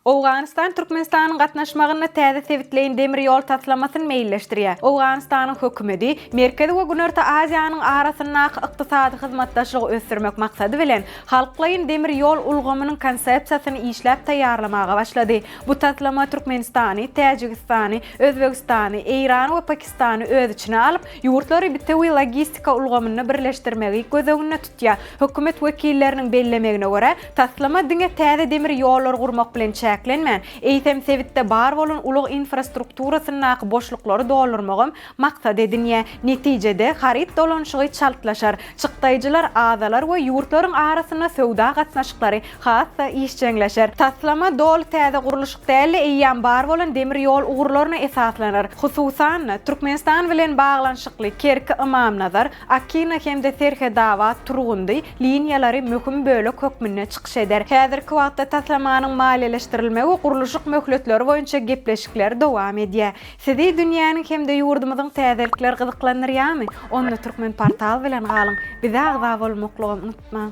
Owganystan Türkmenistanyň gatnaşmagynda täze sebitleýin demir ýol taslamasyny meýilleşdirýär. Owganystanyň hökümeti Merkezi we Günorta Aziýanyň arasyndaky ykdysady hyzmatdaşlygy ösdürmek maksady bilen, halklaýyn demir ýol ulgamynyň konsepsiýasyny işläp taýýarlamaga başlady. Bu taslama Türkmenistany, Täjigistany, Özbegistany, Eýrany we Pakistany öz içine alyp, ýurtlary bitewi logistika ulgamynda birleşdirmegi göz öňünde tutýar. Hökümet wekilleriniň bellemegine görä, taslama diňe täze demir ýollary gurmak bilen çäklenmän, eýsem sebitde bar bolan ulag infrastrukturasyndaky boşluklary doldurmagam maksat edinýär. Netijede, haryt dolanyşygy çaltlaşar, çykdaýjylar azalar we ýurtlaryň arasynda söwda gatnaşyklary has-da işjeňleşer. Taslama doly täze gurluşyk däl-de, eýýäm bar bolan demir ýol ugurlaryna esaslanar. Hususan-da, Türkmenistan bilen baglanyşykly Kerki-Ymamnazar, Akina hem-de Serhetabat, Turgundy liniýalary möhüm bölek hökmünde çykyş eder. Häzirki wagtda taslamanyň maliýeleşdirilmegi we gurluşyk möhletleri boýunça gepleşikler dowam edýär. Sizi dünýäniň hem-de ýurdumyzyň täzelikleri gyzyklandyrýarmy? Onda Türkmenportal bilen galyň! Bize agza bolmaklygam unutmaň!